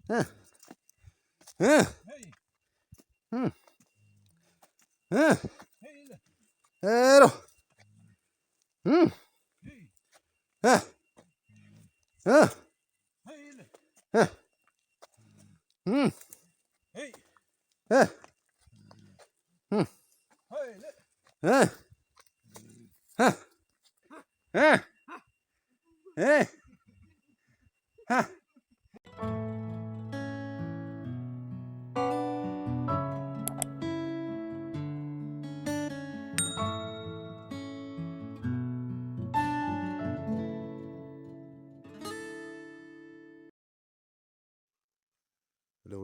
Lo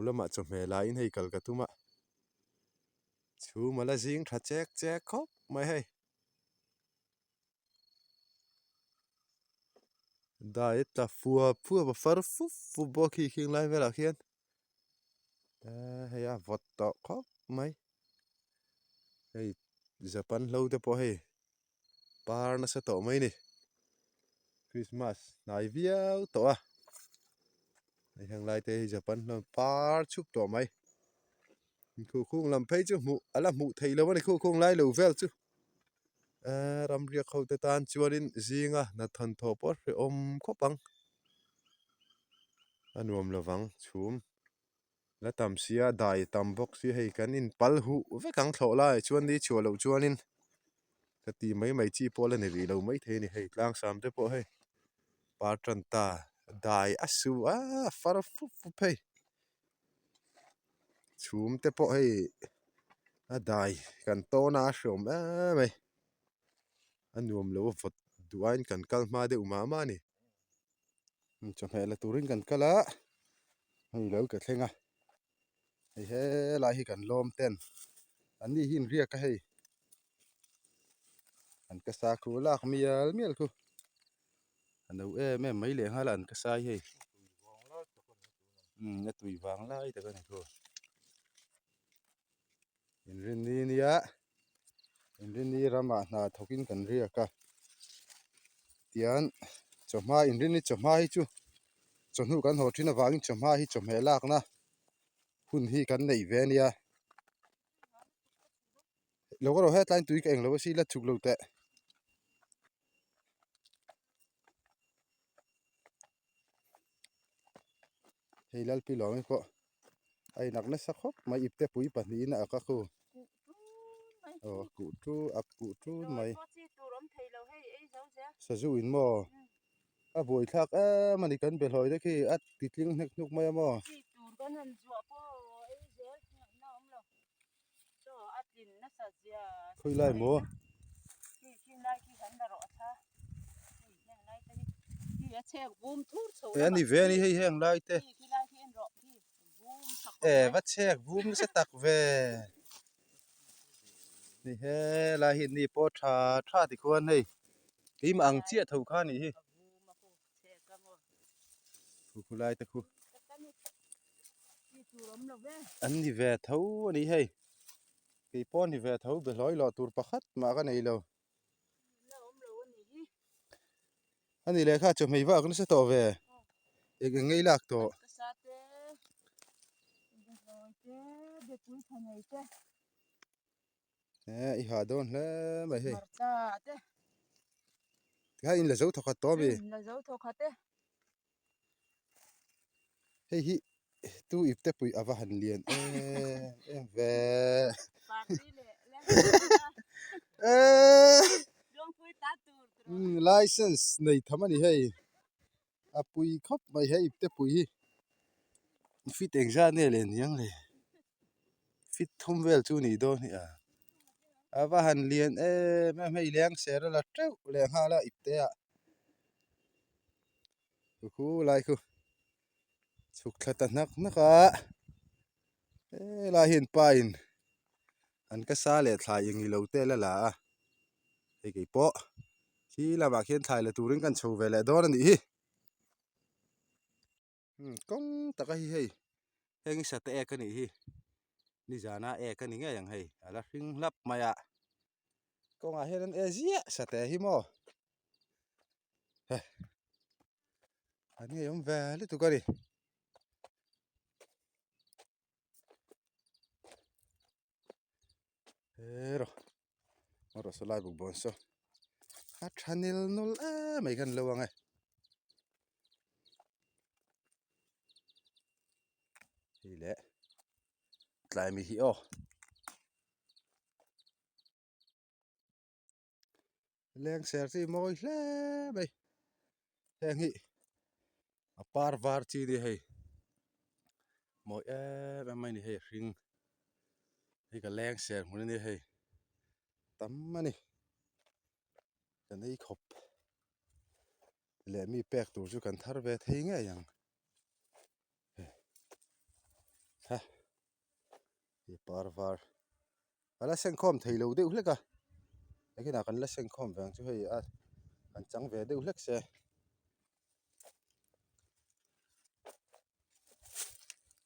lamah chawhmeh laiin hei kal ka tum a, chhum a la zing tha chek chek khawp mai hei. Dai a tla fuap fuap a far fup fup bawk khi khing lai velah khian ehh hei a vawt tawh khawp mai hei japan hlo te pawh hei par nasa tawh mai a ni krismas hnai viau tawh a hei heng lai te hi japan hlo par chhup tawh mai khuhkhung lam phei chu hmuh a la hmuh theih loh a ni khuhkhung lai lo vel chu. Ehh ramriak ho te tan chuanin zinga hna thawnthaw pawh a hrehawm khawp ang a nuam lovang chhum la tam sia dai tam bawk sia hei kan inpal huh vek ang thlawh laiah chuan ni chhuah loh chuanin ka ti mai mai chi pawh la ni rih lo maithei a ni hei tlangsam te pawh hei par tan ta dai a su a far fup fup hei. Chhum te pawh hei a dai kan tawn a a hreawm em mai a nuam lo a vawt duh aiin kan kal hma deuh mah mah a ni chawhmeh la turin kan kal a hei lo ka thleng a hei helai hi kan lawm ten an ni hi inriak a hei an ka sa khu lak mial mial khu a no em em mai leh nghal a an ka sai hei. Umm a tui vang lai tak a ni thu inrinni nia inrinni ramah hna thawkin kan riak a tian chawhma inrinni chawhma hi chu chawhnu kan haw thin avangin chawhma hi chawhmeh lakna hun hi kan neih ve a nia lo ka rawh hetlaiin tui ka englo a si la chuk lo teh. Hei Lalpi lawng hi pawh a inak nasa khawp mai ipte pui pahnihin a ak a khu aw a kuh tu a kuh tun mai sazu in maw a buai thlak em a ni kan behlawi te khi a ti tling hnek hnuk mai a maw. Khawi lai maw? E a ni ve a ni hei heng lai te e va chhek vum nasa tak ve ni helai hi ni pawh tha tha tikhuan hei keimah ang chiah tho kha a nih hi. Khu khu lai te khu an ni ve tho a ni hei kei pawh ni ve tho behlawi lawh tur pakhat mah ka nei lo a ni leh kha chawhmei vak nasa tawh ve eng eng ngei lak tawh. Eh i ha dawn hle mai hei. Hmarcha te. Tikha in la zo thawkhat tawh ami? In la zo thawkhat e. Hei hi tu ip te pui ava han lian em em ve. Party leh Eh. Luangpui ta tur. License nei tham ani hei. A pui khawp mai he ipte pui hi fit engzat nge leh niang le fit thum vel chu nih dawn hi a a va han lian em em hei leng ser a la teuh leh nghal a ipte ah khu khu lai khu chhuk thla ta hnak hnak a helai hian pa in an ka sa leh thlai eng ilo te la la a hei kei pawh khi lamah khian thlai la turin kan chho ve leh dawn a nih hi kawng taka hi hei heng hi sate ek a nih hi nizana ek a ni ngei ang hei a la hring hlap mai a kawngah hian an e ziah sate hi maw an ngeiawm ve lutuk a ni. Hero erawh saw lai bawkbawn saw a tha nil nawl em mai khan lo ang e. Hei leh tlai mi hi aw. Leng ser chi mawi hle mai heng hi a par var chi a ni hei mawi em em mai a ni hei a hring hei ka leng ser hmun a nia hei tam a ni kan ei khawp leh mi pek tur chu kan thar ve thei ngei ang ha hei par var. A la sengkhawm thei lo deuh hlek a nakinah kan la sengkhawm ve ang chu hei a kan chang ve deuh hlek se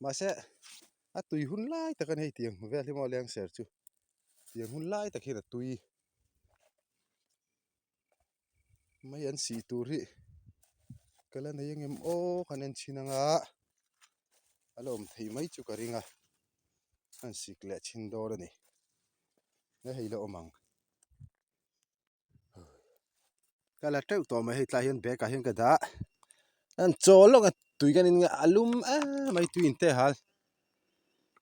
mahse a tui hun lai tak a ni hei tiang vel hi maw leng ser chu tiang hun lai tak hian a tui mai an sih tur hi ka la nei angem aw kan en chhin anga a la awm theih mai chu ka ring a an sik leh chhin dawn a ni he hei la awm ang ka la teuh tawh mai hei tlai hian bag ah hian ka dah an chaw lawk a tui kan in nge a lum em mai tui in te hal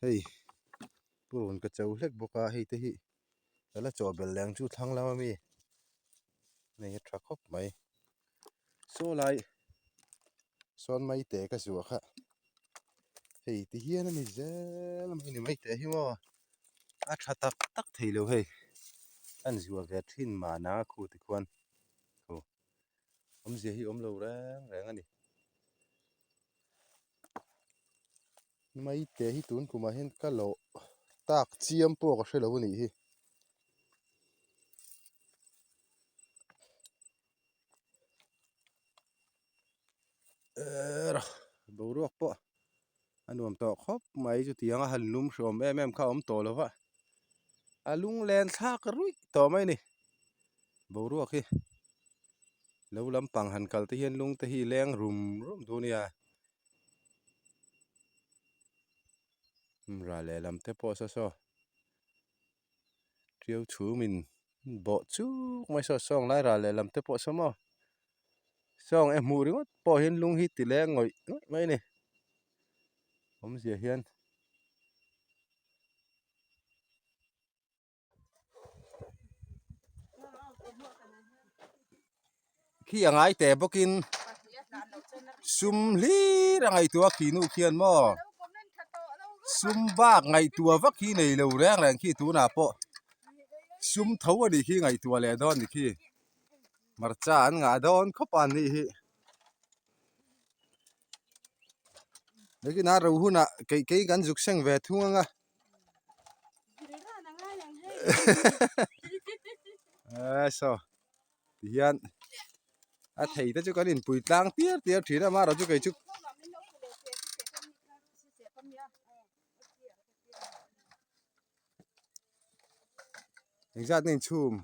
hei purun ka cho hlek bawk a hei te hi. Ka la chaw bel leng chu thlang lam ami nei a tha khawp mai saw lai sawn mai te ka zuah kha hei ti hian ani zel mai ni mai te hi maw a tha tak tak thei lo hei an zuah ve thin mahna khu ti khuan aw awmzia hi awm lo reng reng a ni mai te hi tun kumah hian ka lawh tak chiam pawh ka hrelo a nih hi. Boruak pawh a nuam tawh khawp mai chutiang a han lum hrawm em em kha a awm tawh lo va a lunglen thlak ruih tawh mai a ni boruak hi lo lampang han kal te hian lung te hi leng rum rum duh a nia ral lehlam te pawh saw saw tiau chhum in bawh chuk mai saw sawng lai ral lehlam te pawh saw maw sawng e hmuh ringawt pawh hian lung hi ti leng ngawih ngawih mai a ni awmzia hian. Khi a ngai teh bawkin sum hlir a ngaihtuah a khi nu khian maw sum bak ngaihtuah vak hi nei lo reng reng khi tunah pawh sum tho a nih khi ngaihtuah leh dawn a ni khi hmarcha an ngah dawn khawp a an nih hi. Nakinah ro hunah keih keih kan zuk seng ve thung ang a. Saw tihian a thei te chu kan inpui tlang tiar tiar thin a amaherawhchu kei chu engzat nge inchhum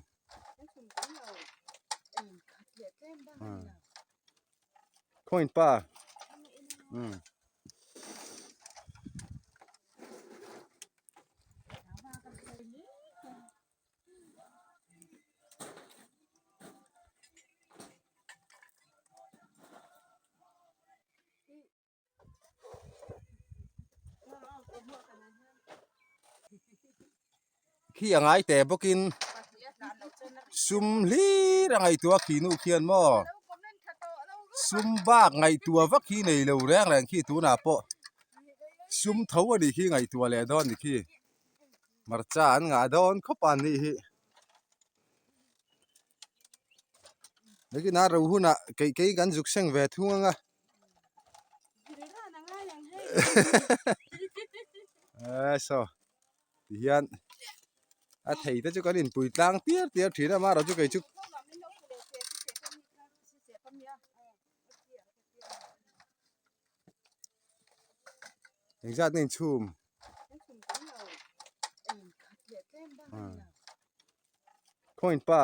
Point pa. Khi a ngai teh bawkin sum hlir a ngaihtuah a khi nu khian maw sum bak ngaihtuah vak hi nei lo reng reng khi tunah pawh sum tho a nih khi ngaihtuah leh dawn a ni khi hmarcha an ngah dawn khawp a an nih hi. Nakinah ro hunah keih keih kan zuk seng ve thung ang a. Saw tihian a thei te chu kan inpui tlang tiar tiar thin a amaherawhchu kei chu engzat nge inchhum Point pa.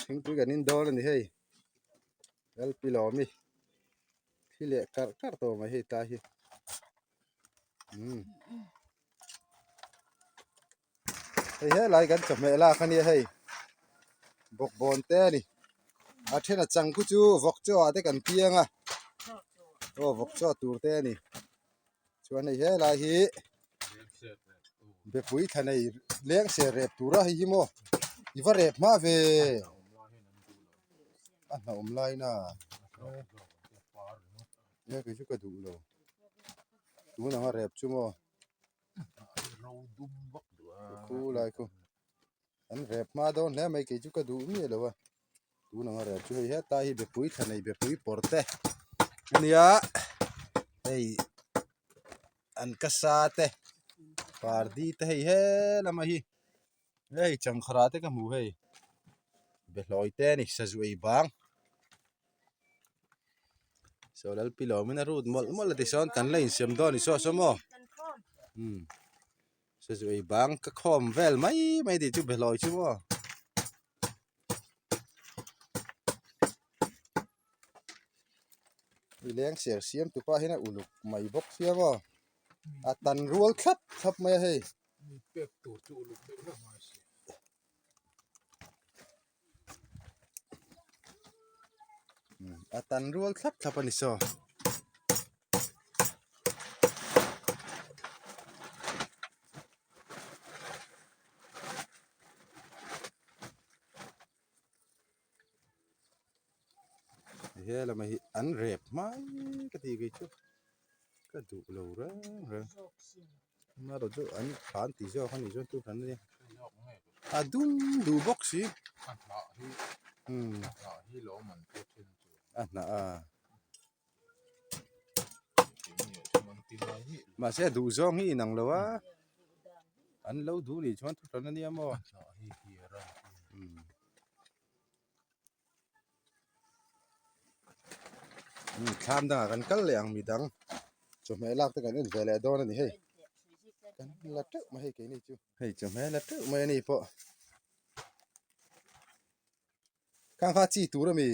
Thingpui kan in dawn a ni hei Lalpi lawmi thi leh karh karh tawh mai hei tlai hi umm hei helai kan chawhmeh lak a nia hei bawkbawn te a ni a then a chang khu chu vawk chaw ah te kan piang a aw vawk chaw tur te a ni. Chuan hei helai hi bepui thla nei leng ser rep tura hei hi maw i va rep hma ve a hnawm lai na e kei chu ka duh lo tun anga rep chu maw khu lai khu an rep hma dawn hle mai kei chu ka duh miah lo a. Tun anga rel chu hei heta hi bepui thla nei bepui pawr te ania hei an ka sa te pardi te hei he lama hi hei changkhara te ka hmu hei behlawi te a ni sazu ei bang saw lalpi lawmin a rut mawlh mawlh a tisawn kan la insiam dawn ni saw saw maw umm. Sazu ei bang ka khawm vel mai mai tih chu behlawi chu maw. I leng ser siam tu pa hian a uluk mai bawk sia maw. A tan rual thlap thlap mai a hei. Pek tur chu uluk deuh hlek mai si. A tan rual thlap thlap a ni saw. He lamah hi an rep mai ka ti kei chu ka duh lo reng reng. Amaherawh chu an tha an tih zawk a nih chuan tun a nia a dum duh bawk si a hnah hi a hnah hi lawm an pawh thin chu a hnah a mahse a duh zawng hi inang lo a an lo duh nih chuan thu hran a nia maw a hnah hi hiar a Thlam dangah kan kal leh ang midang chawhmeh lak te kan en ve leh dawn a ni hei kan la teuh mai hei keini chu hei chawhmeh la teuh mai a ni pawh khang kha chi tur a mi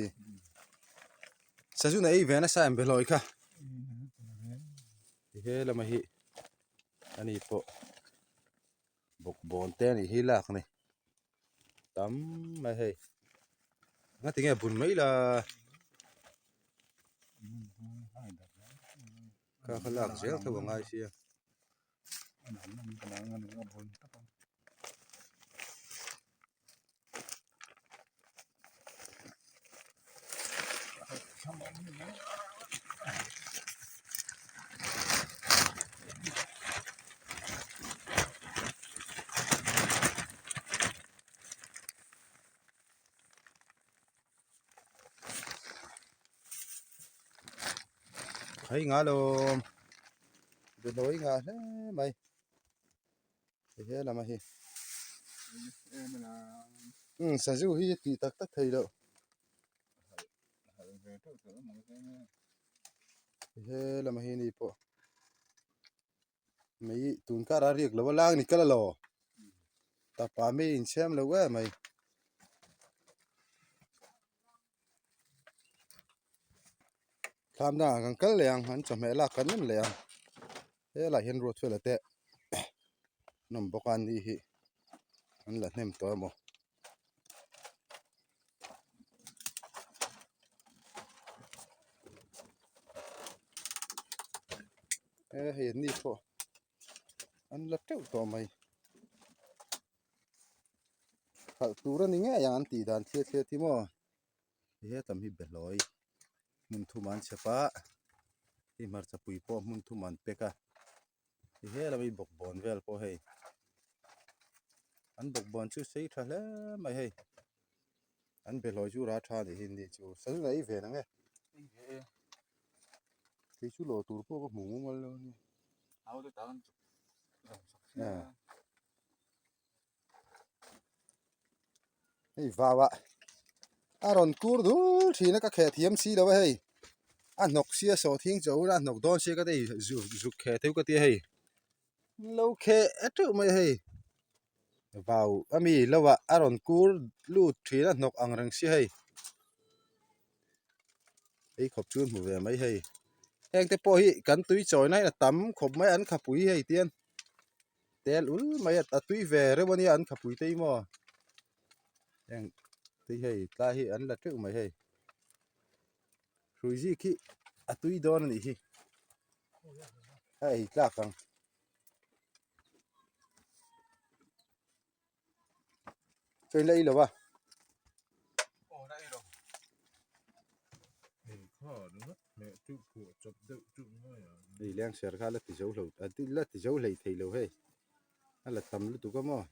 sazuna ei ve nasa em behlawi kha he lama hi a ni pawh bawkbawn te a nih hi lak a ni. Tam mai hei nga tinge bun mai la kha kha lak zel tho a ngai sia. Hei nga lo behlawi nga hle mai he lama hi umm sazu hi tih tak tak thei loh he lama hi ni pawh. Mai tun kar a riak lo a lang ni kal alo tapa mi inchhiam lo em mai. Thlam dangah kan kal leh ang an chawhmeh lak kan en leh ang helaiah hian ruat fel te an awm bawk a ni hi an la hnem tawh emaw. E hei an ni pawh an la teuh tawh mai khalh tur a ni ngei ang an tih dan thliah thliah hi maw hetam hi behlawi hmun thum an chhep a hei hmarcha pui pawh hmun thum an pack a helam hi bawkbawn vel pawh hei an bawkbawn chu sei tha hle mai hei an behlawi chu rah tha a nih hi ni chu sal a ei ve ang e. Kei chu lawh tur pawh ka hmu mumal lo a ni. Hei vau ah a rawn kur dul thin a ka kheh thiam si lo a hei a hnawk sia sawh thing chaw a hnawk dawn sia ka ti zuk kheh theuh ka ti a hei lo kheh teuh mai a hei. Vau ami lo ah a rawn kur lut thin a hnawk ang reng si hei ei khawp chu hmu ve mai hei heng te pawh hi kan tui chawi na hian a tam khawp mai an khapui hei tian tel ul mai a a tui ve reuh ania an khapui te hi maw heng te hi hei tlai hi an la teuh mai hei hrui zik hi a tui dawn a nih hi a ei tlak ang. Chawi la ei lo a. Hei leng ser kha la ti zo hlo a la ti zo hlei thei lo hei a la tam lutuk a maw.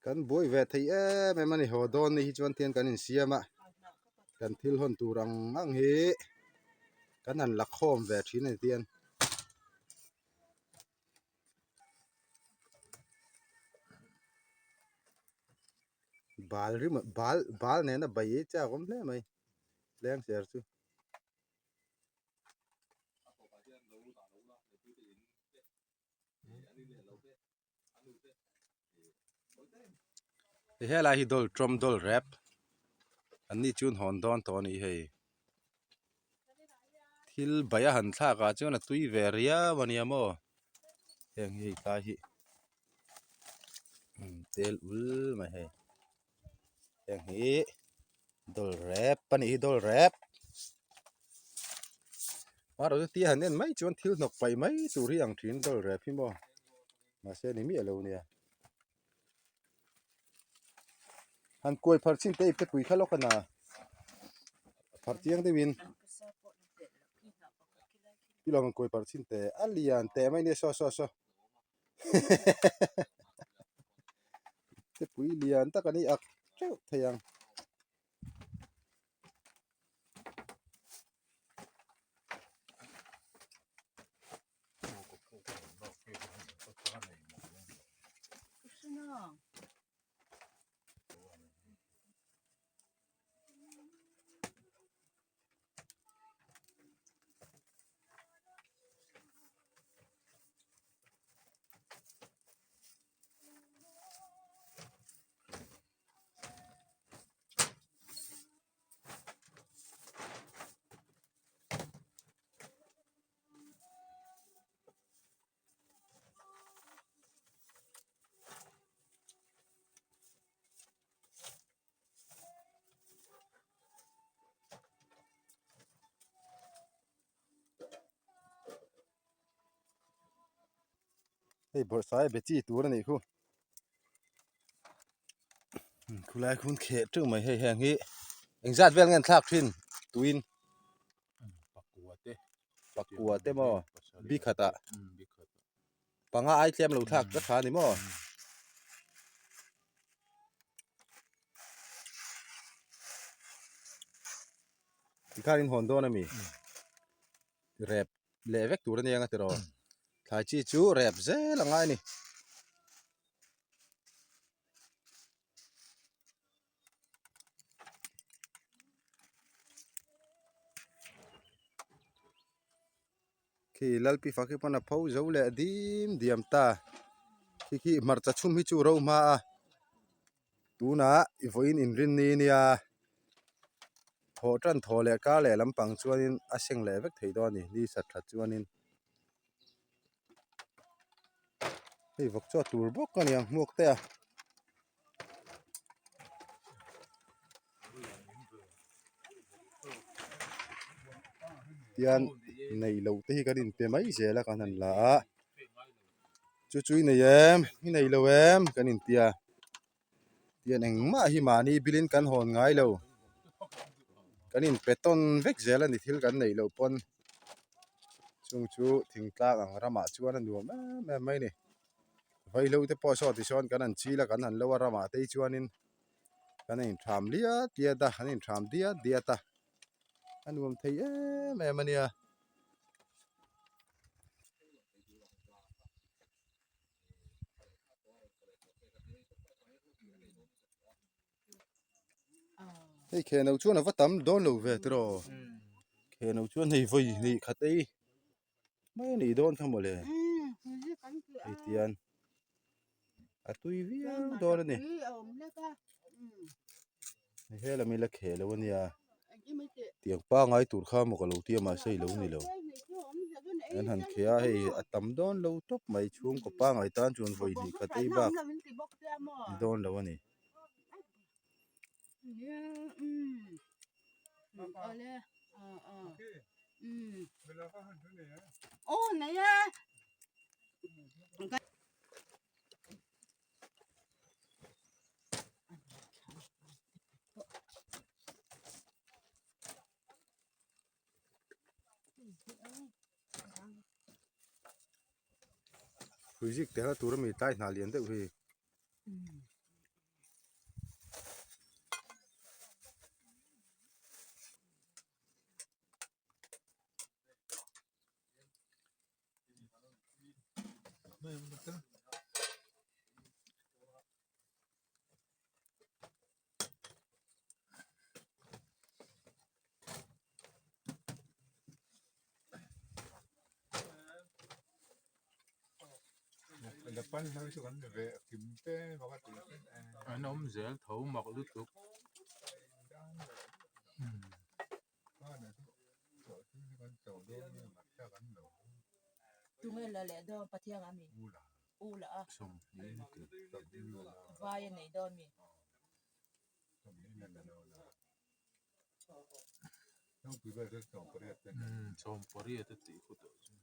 Kan buai ve thei em em a ni haw dawn ni hi chuan tian kan insiam a kan thil hawn tur ang ang hi kan han la khawm ve thin a ni tian. Bal rim bal bal nena bai chak awm hle mai lengser chu. Helai hi dawlh tawm dawlh rep an ni chu an hawn dawn tawh a ni hei thil bai a han thlak ah chuan a tui ve riau a nia maw heng hi hei tlai hi tel ul mai hei heng hi dawlh rep a nih hi dawlh rep marawh chu tia han en mai chuan thil hnawk paih mai tur hi ang thin dawlh rep hi maw mahse ni miah lo nia han kuai phar chin te ipte pui kha lawk a na phar chiang deuhin pilawm han kuai phar chin te a lian teh mai nia saw saw saw te pui lian tak a ni ak teuh thei ang. Hei bawrhsai be chi tur a nih khu khulai khun kheh teuh mai hei heng hi engzat vel nge an thlak thin tuin pakua te pakua te maw bikhat ah panga ai tlem lo thlak ka tha a ni maw. Tikhan in hawn dawn a mi rep leh vek tur a nia nga tiraw thlai chi chu rep zel a ngai a ni. Khi Lalpi fak hi pawn a pho zo leh dim diam ta khi khi hmarcha chhum hi chu ro hma a tunah i vawiin inrinni nia thawh tan thawh leh kar leh lampang chuanin a seng leh vek thei dawn a ni ni sat that chuanin hei vawk chaw tur bawk a niang hmuak te a. Tian nei loh te hi kan inpe mai zel a kan han la a chu chu i nei em i nei lo em kan intia tian engmah hi mahni bilin kan hawn ngai lo kan inpe tawn vek zel a ni thil kan neih loh pawn chung chu thingtlang ang ramah chuan a nuam em em mai a ni. Vaihlo te pawh saw tisawn kan han chil a kan han lo a ramah te hi chuanin kan intham liat liat a kan intham diat diat a a nuam thei em em a nia. Hei kheno chuan a va tam dawn lo ve tiraw kheno chuan hei vawi hnih khat ei mai a nih dawn kha mawle hei tian a tui viau dawn a ni he lam hi la kheh lo a nia tiang pangai tur kha maw ka lo tia mahse i lo ni lo an han kheh a hei a tam dawn lo tawp mai chhungkaw pangai tan chuan vawi hnih khat ei bak ni dawn lo a ni. Hrui zik telna tur ami tlai hna lian deuh hi. An awm zel tho mak lutuk. Tunge la leh dawn Pathian ami u la a vai a nei dawn mi. Sawmpariat a tih khaw tawh chu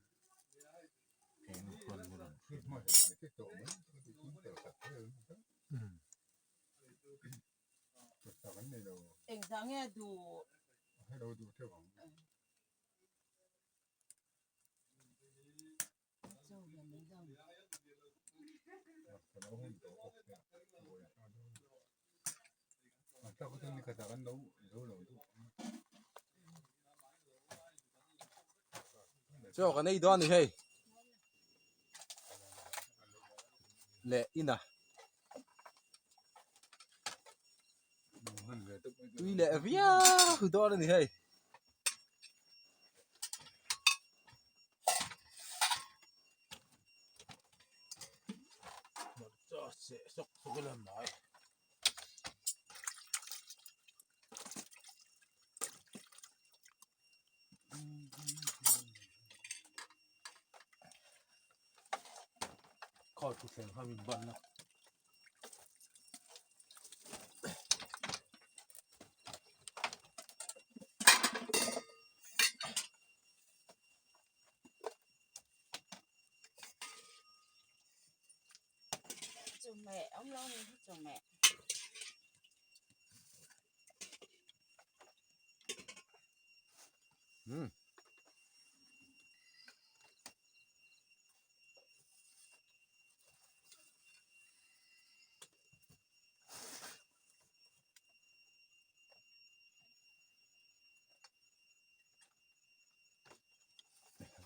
Engzah nge duh? Chaw kan ei dawn a ni hei leh inah tui leh viau dawn a ni hei. Khaw thutthleng kha min ban a. Chawhmeh awm lo ni hi chawhmeh. Hmm.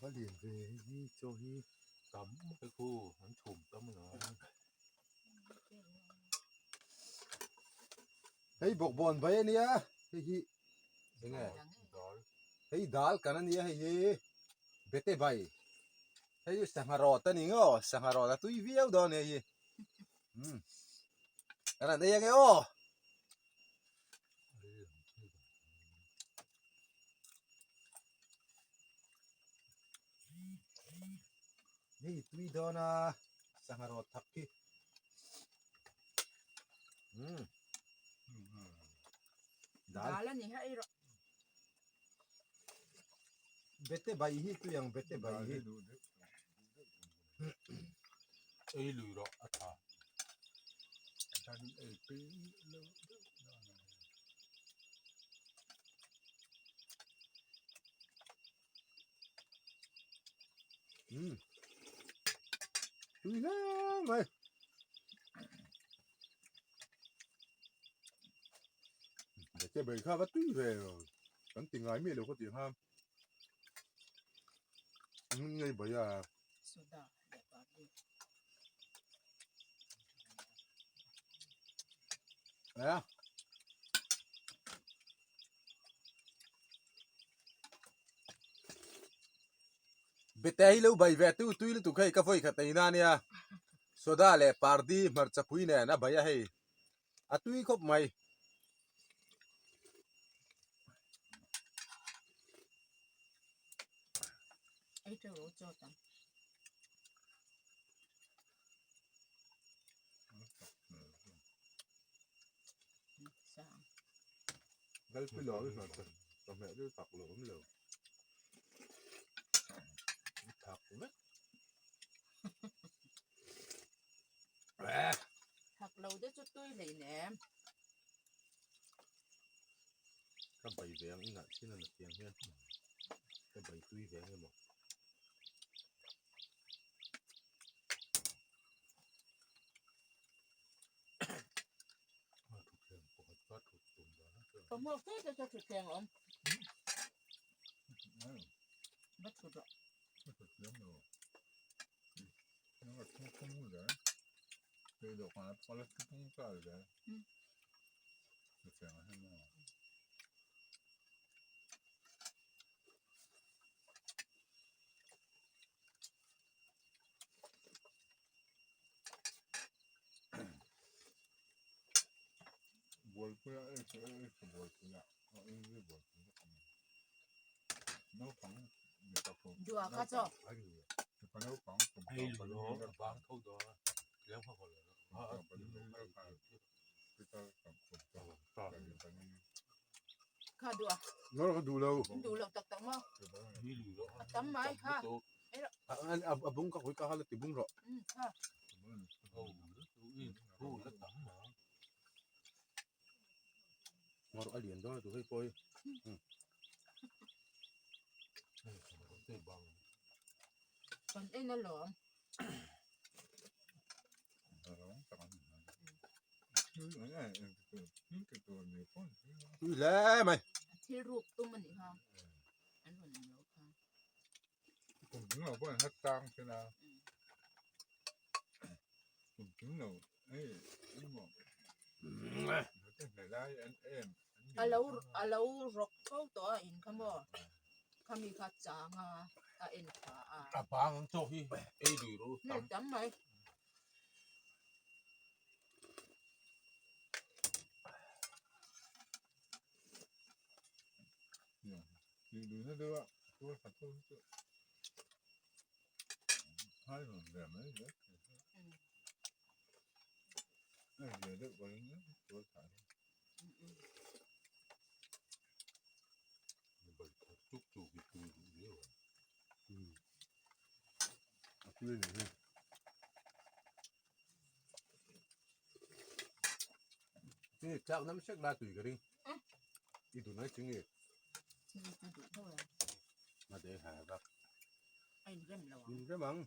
Va lian ve hi chaw hi tam mai khu an chhum tam a Hei bawkbawn bai a nia hei hi enge hei dal kan a nia hei hi bete bai hei hi sangha rawt a ni ngaw sangha rawt a tui viau dawn a ni hei hi umm kan han ei ange aw. Hei tui dawn a sangha rawt thak khi umm dal Dal a ni hei rawh. Bete bai hi tui ang bete bai hi. Ei lui rawh a tha. Umm tui hle mai. Bete bai kha va tui ve kan ti ngai miah lo ka tih kha ngei bai a. Soda leh barley. A. Bete hi lo bai ve tu tui lutuk hei ka vawi khat ei na nia. Soda leh pardi hmarcha pui nen a bai a hei. A tui khawp mai. Ei teuh ro chaw tam. Lalpi lo hi hmarcha chawhmeh chu tak lo awm lo. Thak vek. Thak lo te chu tui hlei nem. Ka bai ve ang inah chin a na tiang hian ka bai tui ve ang emaw. Pahmuak te te chu thutthleng a awm. Va thut rawh. Dua kha chaw. Kha dua. Ngor ka duh lo. Duh lo tak tak maw? A tam mai kha. A bung ka khawi ka hala ti bung rawh. Kha. Ngor a lian dawn a tu hei pawh hi. Kan en alawm. Tui hle mai. Thil ruk tum a nih kha. An rawn ang lo kha. A lo a lo rawk fo tawh a in kha maw khami kha chang a a en tha a. A bang ang chawk hi ei lui ro tam. Tam mai. Ni chak nam sek la tui ka ring. I dun ai ching ni. Ma de ha vak. A in rem lo ang. In rem ang.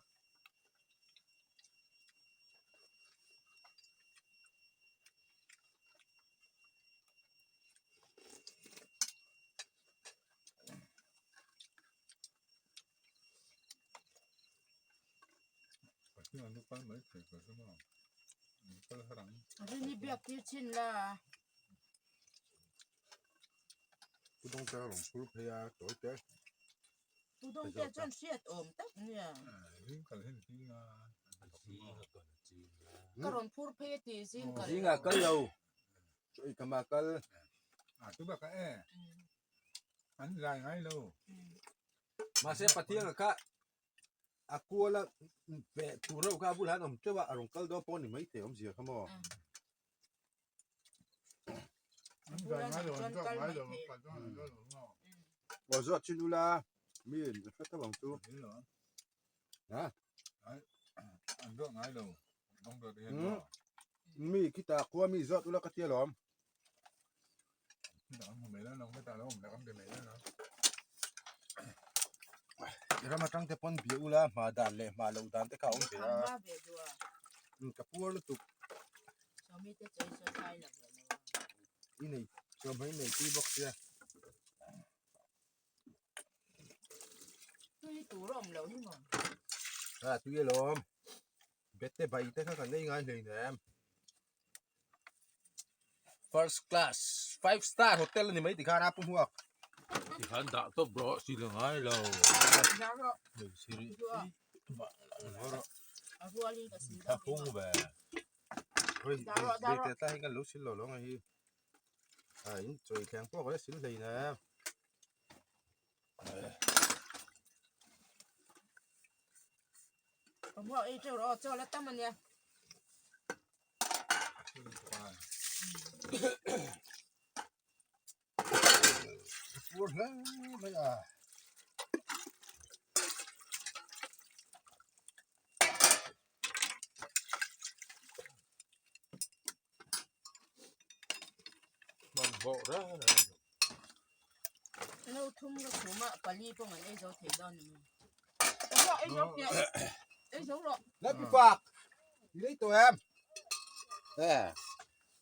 Rini biak tir chin la. Pu Dawngte a rawn phur phei a tawi te. Pu Dawngte chuan hriat awm tak nia. Ka rawn phur phei a ti zing kal. Zingah kal lo. Chaw ei kamah kal. Mahse Pathianga kha a kual a peh tur reuh kha a bulah hian a awm teuh a, a rawn kal dawn pawh a ni maithei awmzia kha maw. Aw zawt chin ula mi a hre teuh ang chu. Ha? Mi khitah khua mi zawt ula ka tia lawm. I ram atang te pawn bia ula hma dan leh hma loh dan te kha a awm ve a. Ka puar lutuk. I nei chawhmeh i nei tui bawk sia. Tui tur a awm loh hi maw? A tui alawm. Bete bai te kha kan ei ngai hleinem. First class five star hotel a ni mai tikhan a pu hmuak. Khan dah tawp rawh sil a ngai lo. Thlaphung ve. Hei te tlai hi kan lo sil lo lo ang hi. A in chawi thleng pawh ka la sil hlei nem. Pur hle mai a. Hmanhmawh reng reng. No thum ka chhum a pali pawh an ei zo thei dawn a ni. Ei zo piah ei zo rawh. Lapi fak i lei tawh em?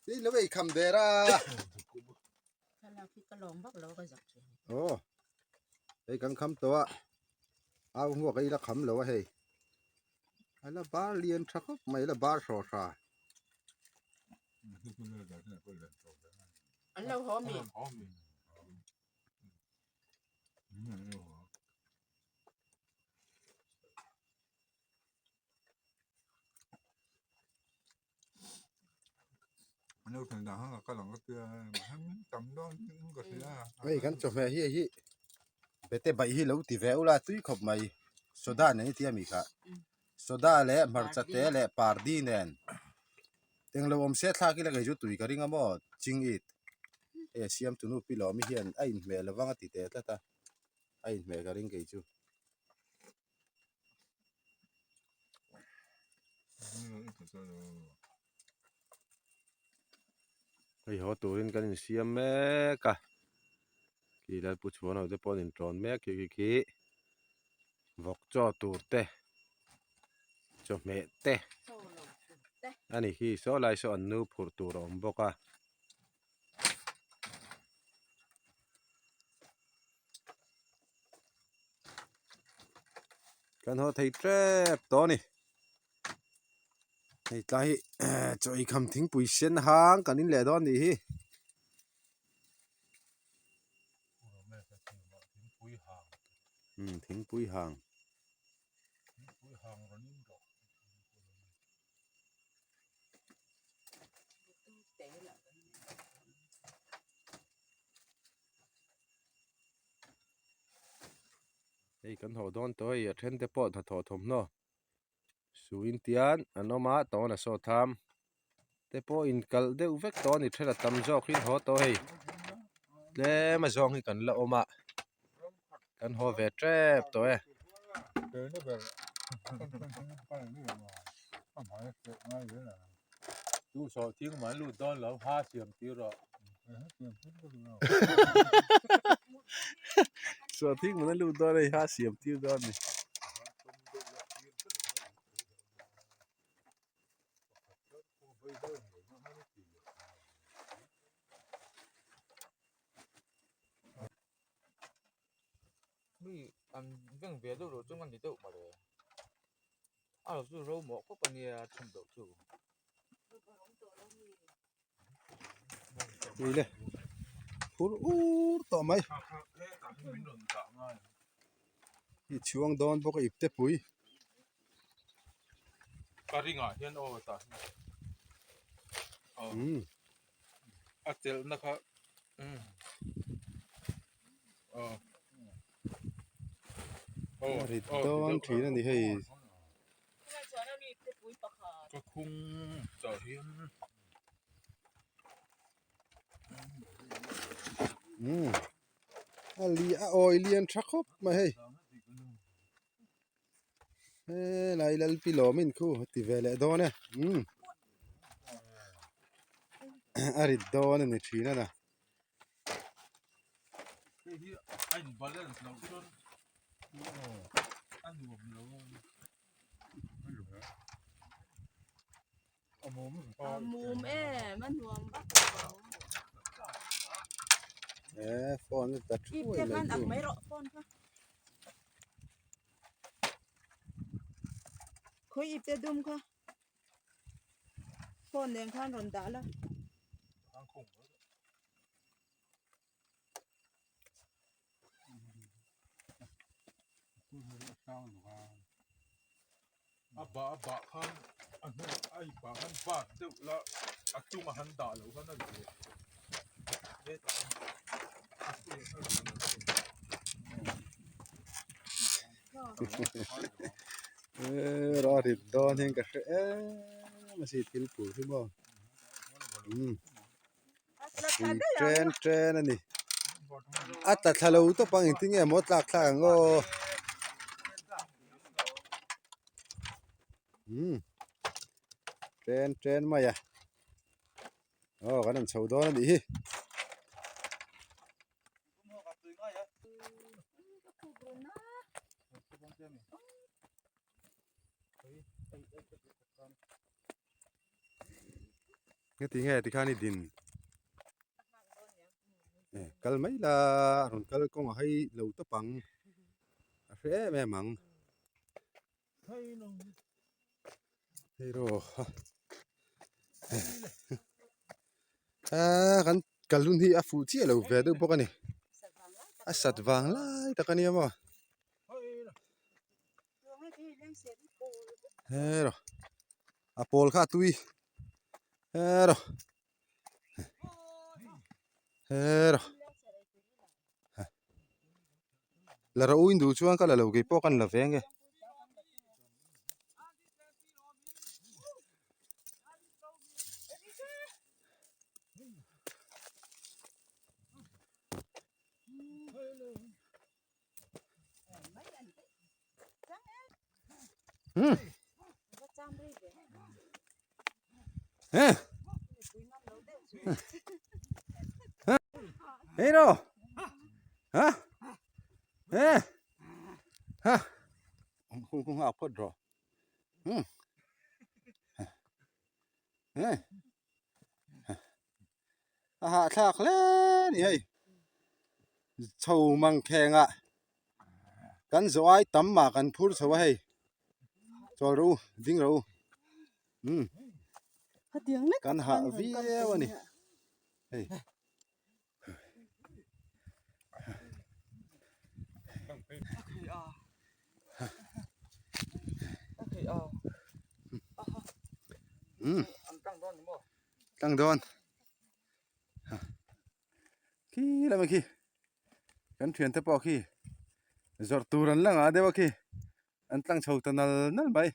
Ti lo ei kham der a. Thlalak hi ka lawm vak lo ka zak thin. Aw. Hei kan kham tawh a. Au hmuak ei la kham lo a hei. A la bar lian tha khawp mai la bar hraw hra. An lo haw mi. Hei kan chawhmeh hi hei hi bete baih hi lo ti ve ula tui khawp mai soda nen i tia mi kha soda leh hmarcha te leh pardi nen englo awm se thlak ila kei chu tui ka ring a maw ching it hei a siam tunu pi lawmi hian a inhmeh lo vang a ti teh tlat a a inhmeh ka ring kei chu. Hei haw turin kan insiam mek a khi lalpu chhuan ho te pawh an intawn mek khi khi khi vawk chaw tur te chawhmeh te a ni khi saw lai saw an nu phurh tur a awm bawk a. Kan haw thei tep tawh a ni hei tlai hi chaw ei kham thingpui sen hang kan in leh dawn a nih hi. Thingpui hang. Hei kan haw dawn tawh hei a then te pawh hnathawh thawmhnaw suin tian an awm a tawn a saw tham te pawh inkalh deuh vek tawh a ni then a tam zawk hi an haw tawh hei tlem a zawng hi kan la awm a kan haw ve tep tawh e. Chu sawh thing man lut dawn lo ha siam tir rawh. Sawh thing man lut dawn a hei ha siam tir dawn a ni. Mi an veng ve deuh loh chuan a ni deuh mawle. A lo chu ro mawh khawp a nia chhun loh chu. Ni le phur ur tawh mai i chhuang dawn bawk a ipte pui. Ka ringah hian aw tah hian aw a chelhna kha aw. A rit dawn thin a ni hei. Ka khung tah hian umm a li a awi lian tha khawp mai hei helai lalpi lawmin khu a ti ve leh dawn e umm a rit dawn a ni thin a na. Hei hi a in balance loh chuan a nuam lo a mum a mum em a nuam vak lo e phone a ta thuai mai chu mai rawh phone kha khawi ipte dum kha phone nen khan rawn dah la. A bah a bah khan a hnu a i bah khan bat deuh la a chunga han dah loh khan a ri Eee a rit dawn hian ka hre em a si thil phur hi maw umm pui chen chen a ni a tla thla lo tawp ang engtin nge maw tlak thlak ang aw umm chen chen mai a. Aw kan han chho dawn a nih hi. Heti nge tikhan i din kal mai la a rawn kal kawngah hei lo tawp ang a hre em em ang. Hei rawh aaa kan kal hun hi a fuh chiah lo ve deuh bawk a ni a sat vang lai tak a nia maw hei rawh a pawl kha a tui hei rawh hei rawh. La ro in duh chuan ka la lo kei pawh kan la ve ange. Hmm. Eh. Hey ro. Ha? Eh. Ha. Không không học phật rồi. Hmm. Eh. A hah thlak hle ni hei chho mang kheng ah kan zawh ai tam mah kan phur chho a hei chawl rawh u ding rawh u umm kan hah viau a ni hei. Umm tlang dawn khi lamah khi kan thiante pawh khi zawrh tur an la ngah deuh a khi an tlang chho ta nal nal mai.